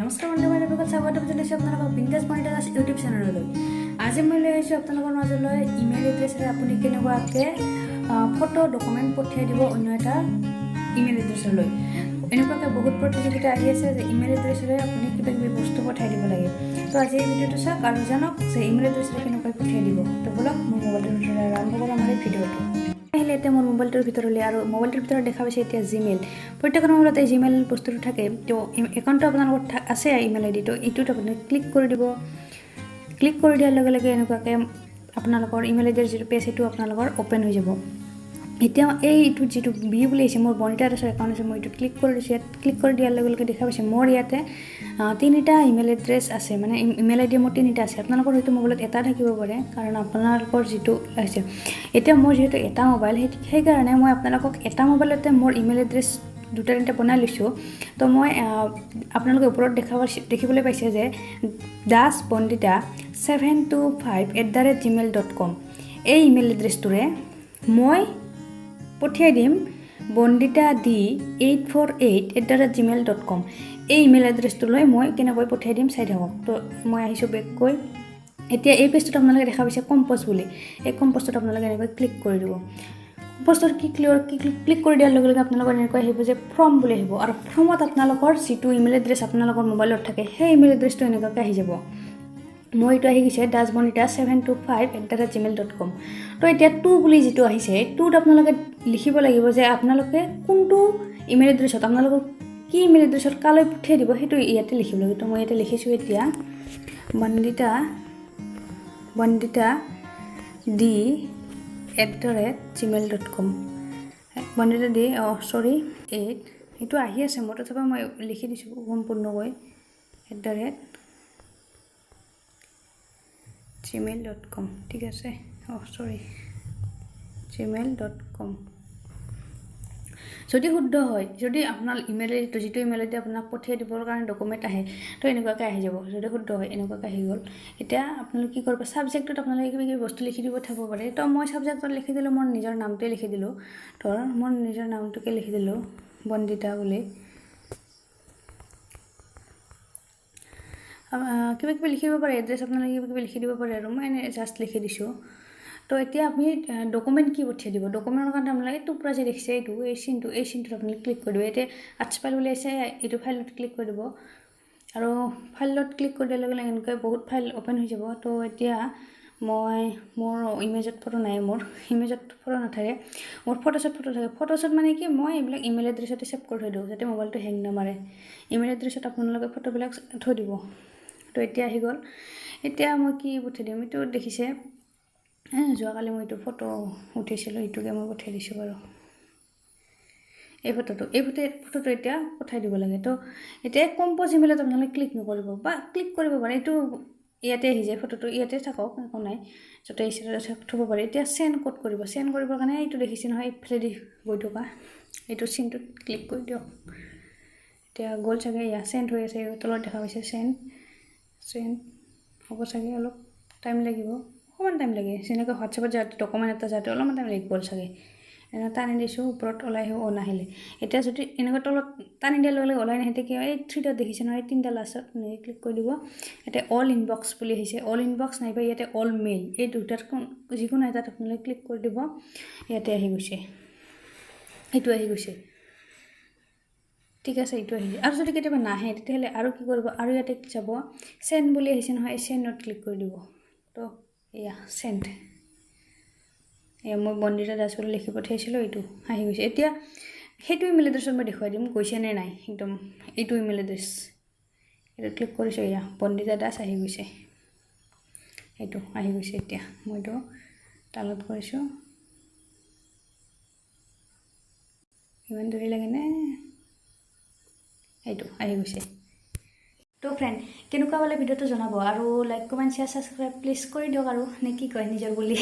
নমস্কাৰ বন্ধু বান্ধৱীসকল, স্বাগতম জনাইছোঁ আপোনালোকক বিন্দাছ বনিতা দাস ইউটিউব চেনেললৈ। আজি মই লৈ আহিছোঁ আপোনালোকৰ মাজলৈ ইমেইল এড্ৰেছেৰে আপুনি কেনেকুৱাকৈ ফটো, ডকুমেণ্ট পঠিয়াই দিব অন্য এটা ইমেইল এড্ৰেছলৈ। এনেকুৱাকৈ বহুত প্ৰতিযোগিতা আহি আছে যে ইমেইল এড্ৰেছেৰে আপুনি কিবা কিবি বস্তু পঠাই দিব লাগে। তো আজি এই ভিডিঅ'টো চাওক আৰু জানক যে ইমেইল এড্ৰেছেৰে কেনেকৈ পঠিয়াই দিব। তো ব'লক, মোৰ মোবাইলটোৰ ভিতৰত আৰম্ভ কৰোঁ আমাৰ এই ভিডিঅ'টো। আহিলে এতিয়া মোৰ মোবাইলটোৰ ভিতৰলৈ আৰু মোবাইলটোৰ ভিতৰত দেখা পাইছে এতিয়া জিমেইল। প্ৰত্যেকৰ মোবাইলত এই জিমেইল বস্তুটো থাকে। তো একাউণ্টটো আপোনালোকৰ আছে ইমেইল আই ডিটো, এইটোত আপুনি ক্লিক কৰি দিব। ক্লিক কৰি দিয়াৰ লগে লগে এনেকুৱাকৈ আপোনালোকৰ ইমেইল আই ডিৰ যিটো পেজ, সেইটো আপোনালোকৰ অ'পেন হৈ যাব। এতিয়া এইটোত যিটো বি বুলি আহিছে, মোৰ বনিতা দাসৰ একাউণ্ট আছে, মই এইটোত ক্লিক কৰি দিছোঁ। ইয়াত ক্লিক কৰি দিয়াৰ লগে লগে দেখা পাইছে মোৰ ইয়াতে তিনিটা ইমেইল এড্ৰেছ আছে, মানে ইমেইল আই ডি মোৰ তিনিটা আছে। আপোনালোকৰ হয়তো মোবাইলত এটা থাকিব পাৰে, কাৰণ আপোনালোকৰ যিটো আহিছে। এতিয়া মোৰ যিহেতু এটা মোবাইল, সেইকাৰণে মই আপোনালোকক এটা মোবাইলতে মোৰ ইমেইল এড্ৰেছ দুটা তিনিটা বনাই লৈছোঁ। তো মই আপোনালোকে ওপৰত দেখিবলৈ পাইছে যে dasbandita725@gmail.com, এই ইমেইল এড্ৰেছটোৰে মই পঠিয়াই দিম। banditad848@gmail.com, এই ইমেইল এড্ৰেছটোলৈ মই কেনেকৈ পঠিয়াই দিম চাই থাকক। তো মই আহিছোঁ বেককৈ। এতিয়া এই পেজটোত আপোনালোকে দেখা পাইছে কম্প'জ বুলি। এই কম্প'জটোত আপোনালোকে এনেকৈ ক্লিক কৰি দিব। কম্প'জটোত কি ক্লিয়াৰ কি ক্লিক কৰি দিয়াৰ লগে লগে আপোনালোকৰ এনেকৈ আহিব যে ফ্ৰম বুলি আহিব আৰু ফ্ৰমত আপোনালোকৰ যিটো ইমেইল এড্ৰেছ আপোনালোকৰ মোবাইলত থাকে, সেই ইমেইল এড্ৰেছটো এনেকুৱাকৈ আহি যাব। মোৰ এইটো আহি গৈছে dasbandita725@gmail.com। তো এতিয়া টু বুলি যিটো আহিছে, টুত আপোনালোকে লিখিব লাগিব যে আপোনালোকে কোনটো ইমেইল এড্ৰেছত, আপোনালোকৰ কি ইমেইল এড্ৰেছত কালৈ পঠিয়াই দিব, সেইটো ইয়াতে লিখিব লাগিব। তো মই ইয়াতে লিখিছোঁ এতিয়া banditad@gmail.com। Bandita D, অঁ চৰি, এইট, এইটো আহি আছে মোৰ, তথাপি মই লিখি দিছোঁ সম্পূৰ্ণকৈ, @gmail.com। ঠিক আছে, অঁ চৰি, gmail.com। যদি শুদ্ধ হয়, যদি আপোনাৰ ইমেইল আই ডিটো, যিটো ইমেইল আই ডি আপোনাক পঠিয়াই দিবৰ কাৰণে ডকুমেণ্ট আহে, তো এনেকুৱাকৈ আহি যাব। যদি শুদ্ধ হয়, এনেকুৱাকৈ আহি গ'ল। এতিয়া আপোনালোকে কি কৰিব? ছাবজেক্টটোত আপোনালোকে কিবা কিবি বস্তু লিখি দিব থ'ব পাৰে। তো মই ছাবজেক্টত লিখি দিলোঁ, মোৰ নিজৰ নামটোৱে লিখি দিলোঁ। ধৰ মোৰ নিজৰ নামটোকে লিখি দিলোঁ বন্দিতা বুলি। কিবা কিবি লিখিব পাৰে, এড্ৰেছ আপোনালোকে কিবা কিবি লিখি দিব পাৰে আৰু মই এনেই জাষ্ট লিখি দিছোঁ। তো এতিয়া আপুনি ডকুমেণ্ট কি পঠিয়াই দিব? ডকুমেণ্টৰ কাৰণে আপোনালোকে এইটো পূৰা যে দেখিছে এইটো, এই চিনটো, এই চিনটোত আপুনি ক্লিক কৰি দিব। এতিয়া আটছ ফাইল বুলি আছে, এইটো ফাইলত ক্লিক কৰি দিব আৰু ফাইলত ক্লিক কৰি দিয়াৰ লগে লগে এনেকৈ বহুত ফাইল অ'পেন হৈ যাব। তো এতিয়া মই মোৰ ইমেজত ফটো নাই, মোৰ ইমেজত ফটো নাথাকে, মোৰ ফটোছত ফটো থাকে। ফটোছত মানে কি, মই এইবিলাক ইমেইল এড্ৰেছতে ছেভ কৰি থৈ দিওঁ, যাতে মোবাইলটো হেং নামাৰে। ইমেইল এড্ৰেছত আপোনালোকে ফটোবিলাক থৈ দিব। তো এতিয়া আহি গ'ল। এতিয়া মই কি পঠিয়াই দিম? এইটো দেখিছে, যোৱাকালি মই এইটো ফটো উঠিছিলোঁ, এইটোকে মই পঠিয়াই দিছোঁ বাৰু। এই ফটোটো এতিয়া পঠাই দিব লাগে। তো এতিয়া কম্প'জ ইমেইলত আপোনালোকে ক্লিক নকৰিব বা ক্লিক কৰিব পাৰে। এইটো ইয়াতে আহি যায় ফটোটো, ইয়াতে থাকক, একো নাই, য'তে আহিছে তাতে থ'ব পাৰে। এতিয়া চেণ্ড ক'ত কৰিব? চেণ্ড কৰিবৰ কাৰণে এইটো দেখিছে নহয়, এইফালেদি গৈ থকা এইটো চিনটোত ক্লিক কৰি দিয়ক। এতিয়া গ'ল চাগে, এয়া চেণ্ড হৈ আছে, তলত দেখা পাইছে চেণ্ড। চেণ্ড হ'ব চাগে, অলপ টাইম লাগিব, অকণমান টাইম লাগে। যেনেকৈ হোৱাটছএপত যাওঁতে ডকুমেণ্ট এটা যাওঁতে অলপমান টাইম লাগি গ'ল চাগে। এনেকৈ টানি দিছোঁ, ওপৰত ওলাই আহিব। অ' নাহিলে। এতিয়া যদি এনেকৈ তলত টানি দিয়াৰ লগে লগে ওলাই নাহে, তেতিয়া কি হয়, এই থ্ৰী ডট দেখিছে নহয়, এই তিনিটা লাষ্টত এনেকৈ ক্লিক কৰি দিব। ইয়াতে অল ইনবক্স বুলি আহিছে, অল ইনবক্স নাইবা ইয়াতে অল মেইল, এই দুটাত কোন যিকোনো এটাত আপোনালোকে ক্লিক কৰি দিব। ইয়াতে আহি গৈছে, এইটো আহি গৈছে, ঠিক আছে, এইটো আহিছে। আৰু যদি কেতিয়াবা নাহে, তেতিয়াহ'লে আৰু কি কৰিব? আৰু ইয়াতে যাব, চেণ্ড বুলি আহিছে নহয়, এই চেণ্ডত ক্লিক কৰি দিব। তো এয়া চেণ্ড, এয়া মই বন্দিতা দাস বুলি লিখি পঠিয়াইছিলোঁ, এইটো আহি গৈছে। এতিয়া সেইটো ইমেইল এড্ৰেছত মই দেখুৱাই দিম গৈছে নে নাই। একদম এইটো ইমেইল এড্ৰেছ, এইটো ক্লিক কৰিছোঁ, এয়া বন্দিতা দাস আহি গৈছে, এইটো আহি গৈছে। এতিয়া মই এইটো ডাউনলোড কৰিছোঁ। ইমান দেৰি লাগেনে? এইটো আহি গৈছে। তো ফ্ৰেণ্ড, কেনেকুৱা পালে ভিডিঅ'টো জনাব আৰু like, comment, share, subscribe please কৰি দিয়ক আৰু নে কি কয় নিজৰ বুলি।